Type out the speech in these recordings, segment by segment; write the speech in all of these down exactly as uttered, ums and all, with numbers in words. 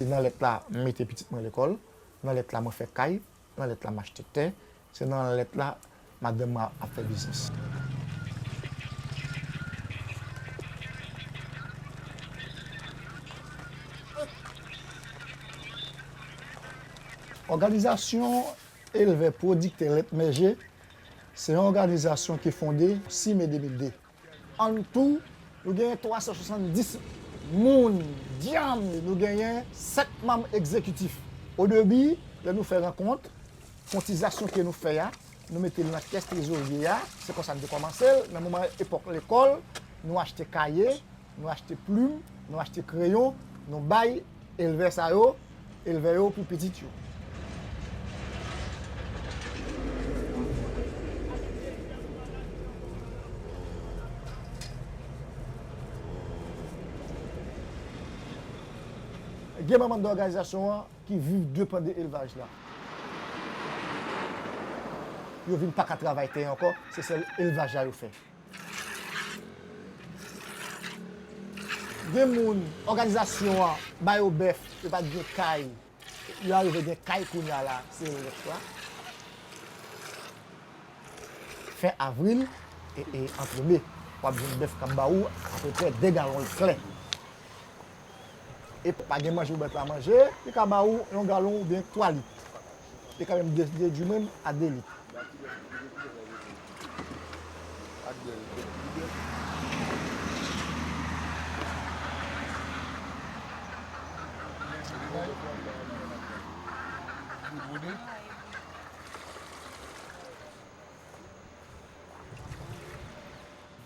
Nan lèt la, m mete pitit mwen lekòl. Nan lèt la, mwen fè kay. Nan lèt la, m achte tè. Se nan lèt la, madanm mwen ap fè biznis. Òganizasyon Elvè Pwodiktè Lèt Mèje se yon òganizasyon ki fonde sis me de mil de. An tou, nou genyen twa san swasanndis moun, dyanm, nou genyen sèt manm egzekitif. O debi, lè nou fè rankont, kontizasyon ke nou fè a, nou mete l nan kès trezorye a, se konsa n te kòmanse l, nan moman epòk lekòl, nou achte kaye, nou achte plim, nou achte kreyon, nou bay elvè sa yo, elvè yo pou pitit yo. Gen manm nan òganizasyon an ki viv depann de elvaj la. Yo vin pa ka travay tè ankò, se sèl elvaj la yo fè. Gen moun, òganizasyon an ba yo bèf, yo pa t gen kay. Yo arive gen kay kounye a la, se lèt la. Fen avril e, e antre me, w ap jwenn bèf k ap ba ou apeprè de galon klè. E pa gen manje ou bèt la manje, li ka ba ou yon galon oubyen twa lit. Li ka menm de, dedui menm a de lit.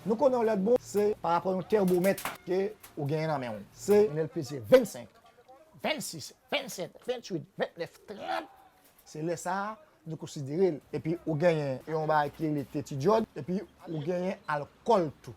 Nou konnen yon lèt bon, se pa rapò yon tèbomèt ke ou genyen nan men w. Se lè l peze vennsenk, vennsis, vennsèt, vennwit, vennèf, trant, se lè sa a, nou konsidere l. Epi ou genyen yon bagay ki rele tetidyòd, epi ou genyen alkòl tou.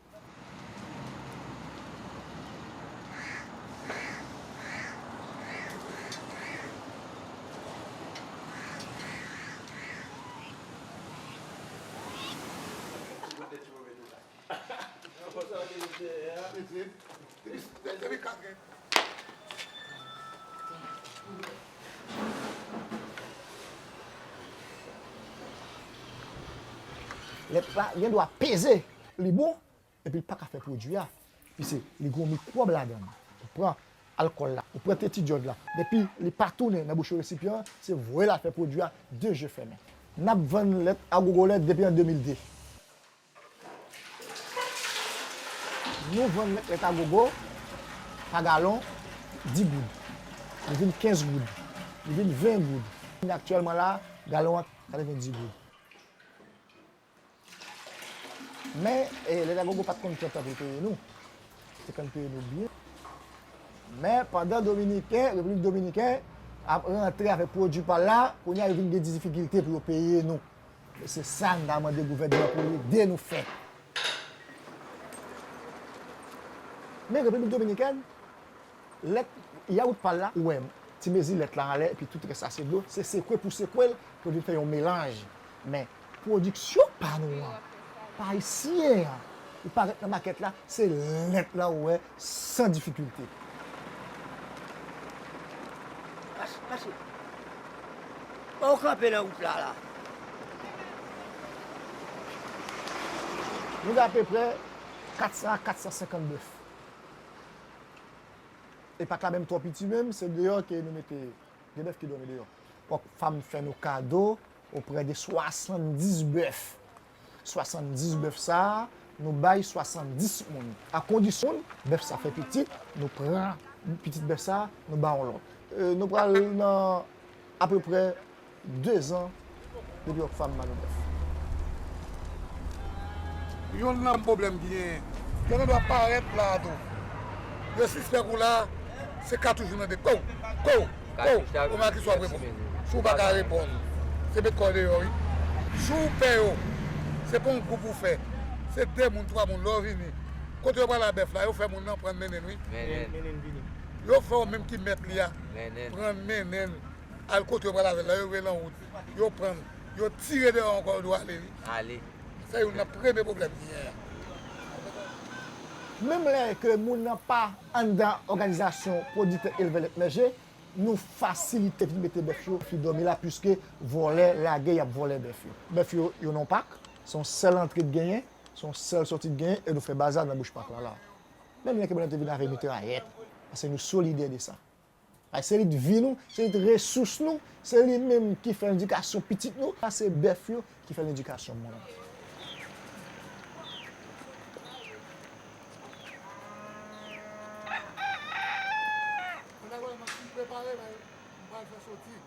Lèt la gen dwa peze, li bon, epi l pa ka fè pwodui a. Piske li gen yon mikwòb ladan l. Ou pran alkòl la, ou pran tetidyòd la. Depi li pa tounen nan bouch resipyan an, se voye l al fè pwodui a de je fèmen. N ap vann lèt agogo lèt depi an de mil de. Nou vann lèt agogo pa galon dis goud. Li vin kenz goud. Li vin ven goud. Aktyèlman la, galon an katrevenndis goud. Men, e, lèt agogo pa t konn trè tan pou l peye nou. Li te konn peye nou byen. Men, pandan Dominiken, Repiblik Dominiken ap rantre avèk pwodui pa l la, kounye a yo vin gen difikilte pou yo peye nou. E se sa n ta mande gouvènman pou l ede nou fè. Men Repiblik Dominikèn, lèt, yawout pa l la, ou wè, ti mezi lèt la anlè, epi tout rès la se dlo, se sekwe pou sekwe l, pou vin fè yon melanj. Men pwodiksyon pa nou an, pa ayisyen an, li parèt nan makèt la, se lèt la ou wè, san difikilte. Mache, mache. Fò w kanpe nan wout la, la. Nou gen apeprè kat san a kat san senkant bèf. E pak la menm twò piti menm, se deyò ke nou mete, gen bèf ki dòmi deyò. Kòk fanm fè nou kado, oprè de swasanndis bèf. Swasanndis bèf sa a, nou bay swasanndis moun. A kondisyon bèf sa fè pitit, nou pran pitit bèf sa a, nou ba yon lòt. E, nou pral nan apeprè dezan depi Oxfam ba nou bèf. Youn nan pwoblèm ki genyen, yo gen dwa parèt la a tou. Yo sispèk ou la, se katouch ou mande, kow, kow, kow, ou makis w ap reponn. Si w pa ka reponn, se met kò w deyò, wi. Si w pè yo, se pa yon gwoup ou fè, se de moun, twa moun, lè w vini, kote yo pral a bèf la, yo fè moun nan pran mennen l, wi. Yo fè w menm ki mèt li a, pran mennen l. Al kote yo pral avè l la, yo veye l an wout. Yo pran l, yo tire deyò ankò, yo di w ale, wi. Ale. Se youn nan premye pwoblèm ki genyen an. Menm lè ke moun nan pa anndan òganizasyon pwodiktè elvè lèt mèje, Nou fasilite vin mete bèf yo, fi dòmi la, piske vòlè lage y ap vòlè bèf yo. Bèf yo, yo nan yon pak, se yon sèl antre k genyen, se yon sèl sòti k genyen, e nou fè bazar nan bouch pak la la. Menm lè ke bèf te vin avè mitrayèt, paske nou solidè de sa. Ay, se li k vi nou, se li k resous nou, se li menm ki fè edikasyon pitit nou. Sa se bèf yo ki fè edikasyon moun. Mwen dakò, mwen fin prepare, men m pral fè soti.